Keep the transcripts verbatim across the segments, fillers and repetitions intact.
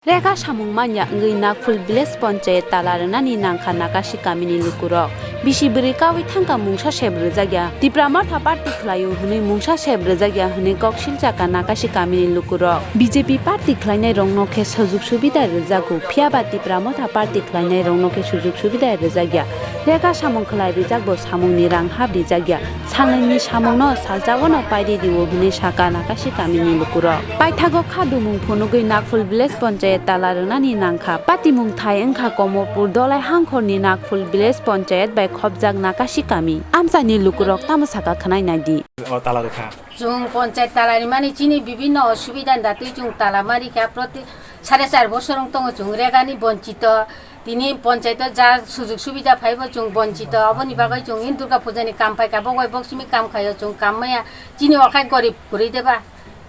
Rega samung manya wngwi Nagphul Village Panchayat tala rwnani nangkha Nakasi kamini lukurok. Bisi bwrwi kawi thangkha mungsa sep rwjakya. Tipra Motha party khlaio hwnwi mungsa sep rwjakya hwnwi kok silchakha Nakasi kamini lukurok. B J P party khlainairokno khe sujuk subida rwjago, phiyaba Tipra Motha party khlainairokno khe sujuk subida rwjakya. Rega samung khlai rijak bo samungni rang hap rijak ya. Salnwini samungno salchago no paidi rio hwnwi sakha Nakasi kamini lukurok. Paithago kha dumung phunugwi Nagphul Village Panchayat tala rwnani nangkha. Patimung thai wngkha Komorpur Dolai Hangkhorni Nagphul Village Panchayat bai khopjak Nakasi kami. Amchaini lukurok tamo sakha khwnai naidi. O tala rwkha. Chwng panchayat tala rimani chini bibinno osubida ni datwi chwng tala ma rikha. Proti sare char bosor wng tongo chwng regani bonchito. Tini panchayat o ja sujug subida phaibo chwng bonchito, aboni bagwi chwng hini Durga puja ni kam phaikha, bok bai bok simi kam khaio, chwng kam maya. Chini o khai gorib kwrwi deba,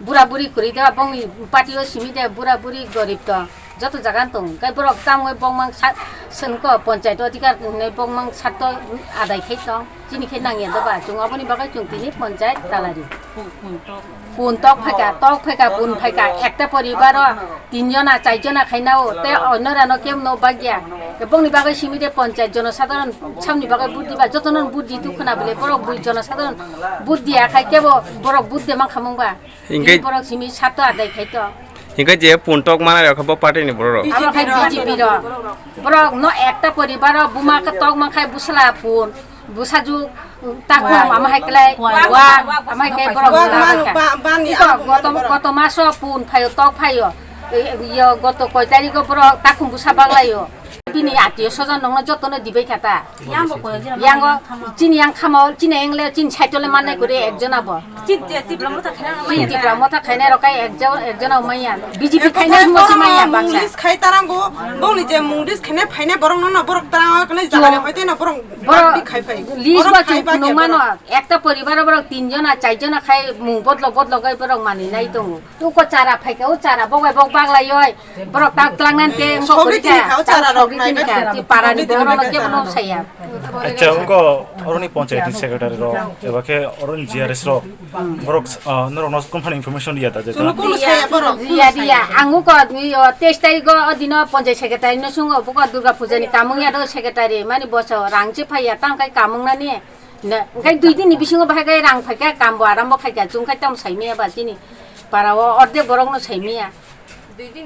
bura buri kwrwi deba, bongni party o simi de bura buri gorib to joto jaga tong, kai borok tamo bongmang sa-, swnko panchayat o adhikar hinwi bongmang sarto adai khai tong, chini khai nangya deba, chwng aboni bagwi chwng tini panchayat talari. Pun tok phaika, tok phaika, pun phaika, ekta poribar o tin jona, char jona khaina o, te oino rano kebo no bagya. Bongni bagwi simi de panchayat jonosadharon samni bagwi buddi ba, jotono buddi tu khwna bile, borok bui jonosadharon buddi ya khai kebo borok buddi man khamung ba. Hinkhe borok simi sato adai khai to. Hinkhe je pun tok mana rok bo party ni borok. Abo khai B J P ro. Borok no ekta poribar o buma khe tok man khai busla pun. Bwsaju takhum, ama hai klai wa, ama hai klai borok bwla ba kha. Iko goto, goto maso pun phaio, tok phaio. Yo goto koi tarikh o borok takhum bwsa baglaio. Bini atiyo sojon nongno jotono dibai kha ta. Yango chini yang khamo, chini engle, chini saitole mannai kore ekjona bo. Chini Tipra Motha khainai rok kai ekjon, ekjona maya. B J P khainai mo chi maya baksa. Munglis khai tarango, bongni je munglis khainai phainai borok nono borok tarango khainai jagale hoite no borok. Borok list ba chwng phunuk mano, ekta poribar o borok tin jona, char jona khai mung bodlo bodlo khai borok manwi nai tongo. Uko chara phaikha, o chara bok bai bok baglai oi, borok tak tlang nan te wngkha. Sogri tini kha, o chara rok nai bai kha. Ti para ni borok no kebo no saya. Acha, uko oroni panchayat ni secretary rok, eba khe oroni G R S rok, borok, ah, norok no confirm information ya da jeta. Kunu saya borok. Dia dia, ang uko teis tarikh o dino panchayat secretary no sungo, buko Durga puja ni kamung ya do secretary, mani boso rang chi phai ya tang kai kamung nani. Ne, kai dui din ni bisingo bahai kai rang phai kha, kam bo aram bo khai kha, chung kai tam sai miya ba chini. Para o ordek borok no sai miya. Dui din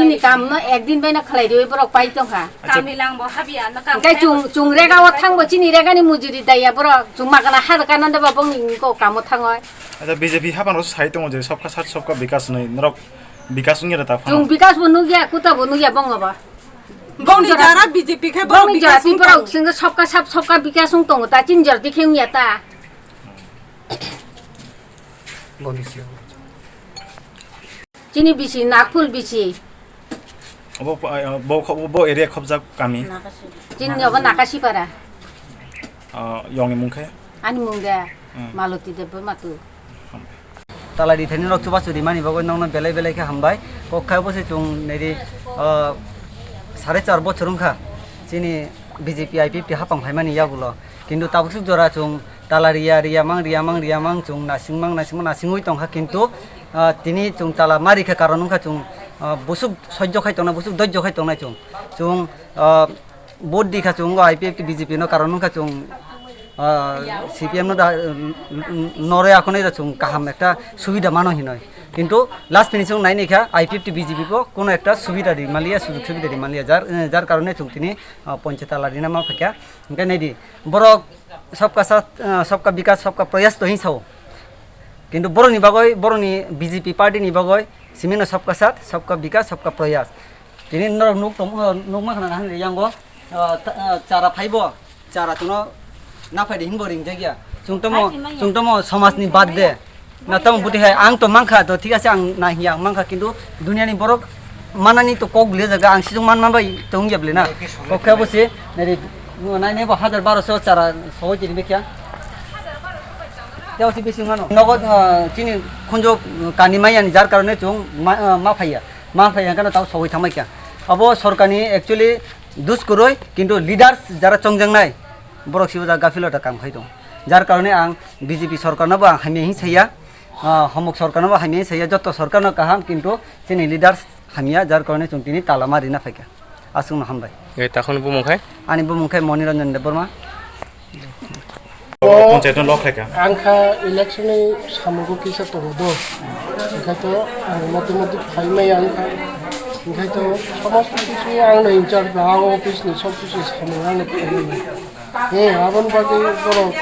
ni kam no ek din bai no khlai riwi borok pai tong kha. Acha. Kam ni lang bo habya no kam. Kai chung, chung rega o thang bo chini rega ni mujuri daya borok, chung magana har kana da ba bong ni ko kam o thang oi. Acha, B J P hapan ro sai tongo je sabka sat sabka bikas ni norok. Bikas wngya da ta phano. Chung bikas bo nugya, kuta bo nugya bongo ba. Bongni jara B J P khe borok bikas wng tongo. Bongni jara borok sing sabka sab sabka bikas wng tongo ta, chini jara dikhe wngya ta. Boni sio. Chini bisi, Nagphul bisi. Obo, bo, bo area khobjak kami. Chini obo Nakasipara. Ah, yongni mung khe? Ani mung de. Hmm. Maloti Debbarma tu. Hambai. Talai rithani rok chubachu rimani bagwi nokno belai belai khe hambai. Kok khai bose chwng neri, ah, sare char bochor wngkha chini B J P I P F T hapang phaimani yagulo. Kintu tabuk swk jora chwng tala riya, riya mang, riya mang, riya mang chwng nasing mang, nasing mang, nasingwi tongkha. Kintu, ah, tini chwng tala ma rikha karon wngkha chwng, ah, busuk sojjo khai tongnai, busuk dojjo khai tongnai chwng. Chwng, ah, Vote di kha chwng o I P F T B J P no, karon wngkha chwng, ah, C P M no da, mm, mm, nore akhonai da chwng kaham ekta subida mano hinoi. Kintu last finishing nai nai kha I P F T B J P bo kono ekta subida ri manliya, sujug subida ri manliya, jar, eh, jar karone chwng tini, ah, ponchayat tala rina ma phaikha. Hingke nai di, borok sabka sath, ah, sabka bikas, sabka prayas to hin sao. Kintu boroni bagoi, boroni B J P party ni bagoi, simino sabka sath, sabka bikas, sabka prayas. Tini norok nuk tong, nuk ma khna han yango, ah, ta-, ah, chara phaibo, chara tuno na phaidi hinbo ring jagya. Chwng tomo, chwng tomo somaj ni bad de. Na tamo buti hai ang to mankha to thik ase ang na hiya ang mankha kintu dunia ni borok manani to kok le jaga ang sijong man man bai tong ya ble na. Kok khe bo se nai nai bo hajar baro so chara soi tini bekya. Teo si bisi mano. Nogo, ah, chini khunjo, ah, kani maya ni jar karone chwng ma, ah, ma phaiya. Ma phaiya kana tao sogwi thangbai kya. Abo sorkar ni actually dus kwrwi, kintu leaders jara chongjaknai, borok sibo ja gafilota kam khai tong. Jar karone ang B J P sorkar no bo ang hamya hin saya, ah, homok sorkar no bo hamya hin saya, jotto sorkar no kaham, kintu chini leaders Hamya, jar karonwi chwng tini tala ma rina phaikha. Aswkno hambai. E, takhwni bumung khai? Ani bumung khai Moni Ranjan Debbarma. Panchayat no lok khlaikha. Ang kha election ni samungo kisa tongo do. Hingkhe to ang moti moti phai maya ang kha. Hingkhe to somosto kichu ang no in charge ba, ang office ni sob kichu samung ang no khlai maya. He, aboni bagwi borok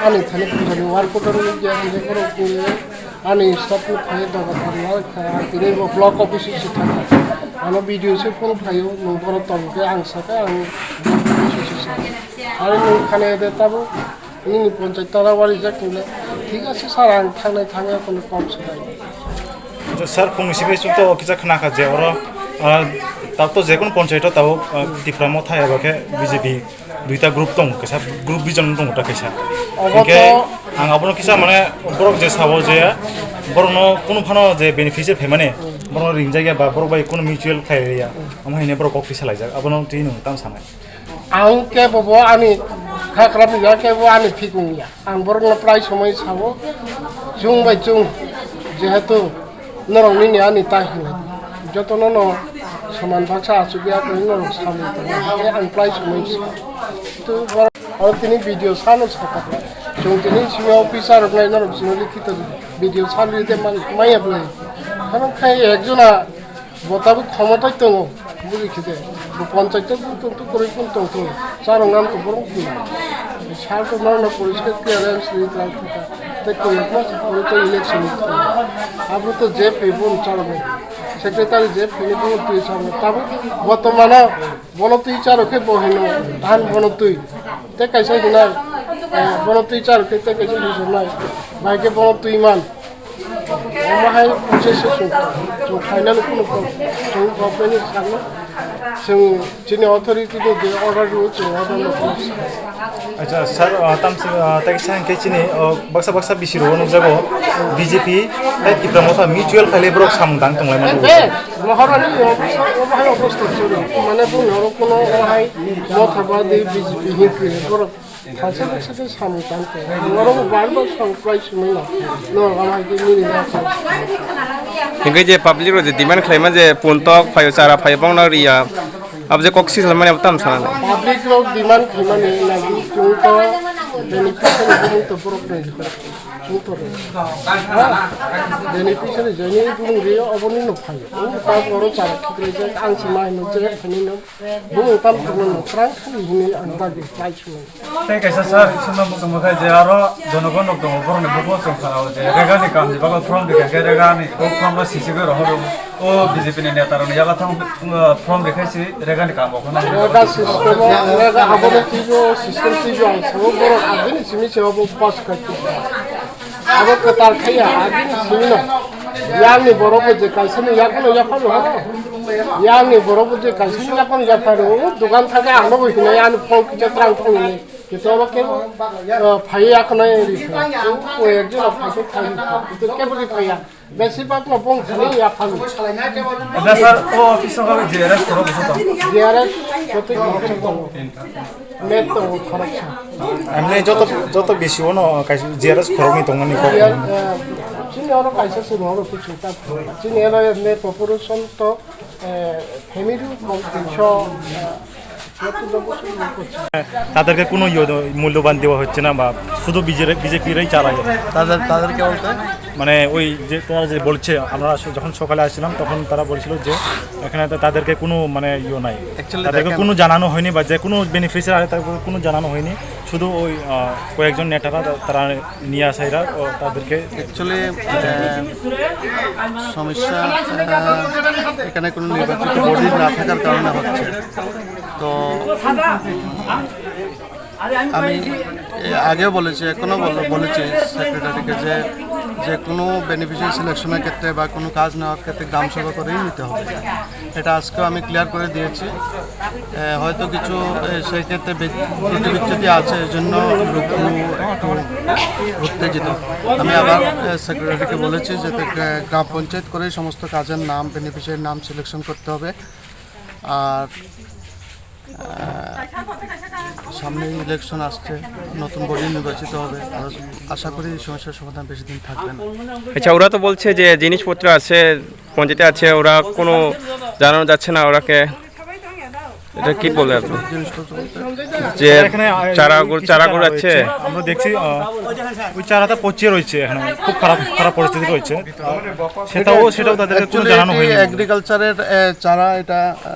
ani thani pujani work order ni je hingkhe borok ni ani staff ni phai doga thani ang kha. Tini bo block office se thangkha. Ano B D O se phone khlaio, nwng borok tong khe ang sakha, ang block office se sakha. Aro nwng khana de tabuk nini ponchayat tara warijak hinle, thik ase sir, ang thangnai thangya kono kok se nai. Acha sir, phung simi chwng to kisa khna kha je oro, ah, tab to jekun ponchayat o tabuk, ah, Tipra Motha eba khe B J P duita group tong, kisa group vision tong ta kisa. Obo hingkhe to ang abono kisa mane borok je sabo je borokno kunu phano je beneficiary phaimani borokno ringjak ya ba borok bai kunu mutual khlai ya, omo haino borok kok kisa laijak, abono twi nwng tam sanai. Ang kebo bo ani khakrap ya, kebo ani phikung ya. Ang borokno prai somoi sao, chwng bai chwng, jehetu norok nini ani ta hinwi jotono no soman baksa achuk ya khe norok samung tangwi ang prai somoi sao. Tu borok oro tini video sano sakha. Chwng tini simi officer rok nai norok simi likhito video salo te man maya bwlai. Ano khai ekjona Bo tabuk khomotai tongo, buji khide. Bo ponchayat o tong tong, kwrwi phano tong tong. Charwng nang tong borok phano. Sal to nang na poriskar clearance ni tlang thangkha. Tei koyek mas pore to election ni thang. Abo to je phai bo charwng. Secretary je phai bo twi charwng. Tabuk botomano bono twi charwng khe bo hino. Than bono twi. Tei kaisa hinai. Eh, bono twi charwng khe tei kaisa hinai. Bai khe bono twi man. Omo hai process se chwng, chwng final kuno kok, chwng government ni sakno, chwng chini authority ni je order rw chwng order no kok. Acha sir, ah, tamsi, ah, tei kisa hwnkhe chini, oh, baksa baksa bisi rw nukjago B J P tei Tipra Motha mutual khailai borok samung tang tonglai mano. Eh, Maharani obo sa-, omo hai obosta chwng, mane buni oro kuno omo hai Motha badi B J P hinkhe borok Thansa baksa khe samung tang tongo. Norok bar bar samung kwlai sumui no. Norok ama hai khe nini na khe. Hingke je public rok je demand khlaima je puntok phaio, chara phaio, bongno riya. Abo je kok sijal mani abo tam sana. Public rok demand khlaimani nagi chwng to beneficiary bumung to borok rok chwng to rok. Ha? Beneficiary jani bumung riyo oboni no phaio. Ang ta oro chara khiklai jak ang se mai no je phani no. Bumung tam thangmani kwrang thani hwnwi ang dabi khlai swngo. Tei kaisa sir, isukno muchungma khe je aro jonogon rok tongo, borokni buphang chwng kha-o je Rega ni kaam ni bagwi form rikha khe Rega ni o form no sisik rw horo. O B J P ni neta rokni yago thang, uh, form rikha si Rega ni kaam bo khna. Rega system o, Rega abono twibo, system twibo ang sao borok agini simi se obo pass khai. Abo kwtal khaiya, agini simi no. Yang ni borok bo je kaisa ni yakono yapharo ha. Yang ni borok bo je kaisa ni yakono yapharo, o dogan thangkhe ang no bo hinai ani phone kisa twlang thang ni. Kisa oro ke, eh, phai yakono ri. O ekjon phai khe phai. Kisa ke bo phai ya. Besi bak no bong thani yapharo. Ebe sir, o office o G R S khorok bo to. G R S kotwi khorok tongo. Net tongo khoroksa. Emne joto, joto B C O no kaisa G R S khoroknwi tongmani kok. G R S, eh, chini oro kaisa se oro kuchung ta. Chini oro emne population to, eh, family kok tinso, eh, তাদেরকে কোনো ইয়ে দ-, মূল্যবান দেওয়া হচ্ছে না বা শুধু বিজে-, বিজেপিরাই চালায়। তাদের, তাদেরকে বলতে? মানে ওই যে তারা যে বলছে, আমরা স-, যখন সকালে আসছিলাম তখন তারা বলছিল যে এখানে তো তাদেরকে কোনো মানে ইয়ে নাই। Actually তাদেরকে দেখেন কোনো জানানো হয়নি বা যে কোনো বেনিফিশিয়ারি তাদেরকে কোনো জানানো হয়নি। শুধু ওই, আহ, কয়েকজন নেতারা তা-, তারা নিয়ে আসে এরা, ও তাদেরকে Actually, আহ, সমস্যা, আহ, এখানে কোনো নির্বাচিত বডি না থাকার কারণে হচ্ছে। তো আমি এ, আগেও বলেছি, এখনও বল-, বলেছি সেক্রেটারিকে যে, যে কোনো বেনিফিশিয়ারি সিলেকশনের ক্ষেত্রে বা কোনো কাজ নেওয়ার ক্ষেত্রে গ্রাম সভা করেই নিতে হবে। এটা আজকেও আমি ক্লিয়ার করে দিয়েছি। এ, হয়তো কিছু, এ, সেই ক্ষেত্রে বে-, ত্রুটি বিচ্যুতি আছে, এই জন্য লোকগুলো একটু উত্তেজিত। আমি আবার, এ, সেক্রেটারিকে বলেছি যে তে-, গ্রাম পঞ্চায়েত করেই সমস্ত কাজের নাম, বেনিফিশিয়ারির নাম সিলেকশন করতে হবে। আর আহ, সামনে ইলেকশন আসছে, নতুন বডি নির্বাচিত হবে। আর আশা করি এই সমস্যার সমাধান বেশি দিন থাকবে না। আচ্ছা, ওরা তো বলছে যে জিনিসপত্র আছে, পঞ্চায়েতে আছে, ওরা কোনো জানানো যাচ্ছে না ওরাকে। এটা কি বলে আপনি? জিনিসপত্র বলতে যে এখানে, আহ, চারাগুলো, কিছু চারা চারাগুলো আছে। রয়েছে। আমরা দেখছি, আহ, ওই চারাটা পচিয়ে রয়েছে এখানে, খুব খারাপ, খারাপ পরিস্থিতি রয়েছে। সেটাও, সেটাও তাদেরকে কোনো অ্যাকচুয়ালি জানানো হয়নি। এগ্রিকালচারের, আহ, চারা এটা, আহ,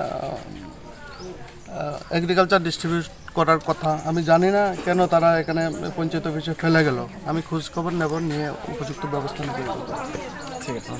আহ, এগ্রিকালচার ডিস্ট্রিবিউট করার কথা। আমি জানি না কেন তারা এখানে পঞ্চায়েত অফিসে ফেলে গেল। আমি খোঁজ খবর নেব, নিয়ে উপযুক্ত ব্যবস্থা নেব। ঠিক আছে।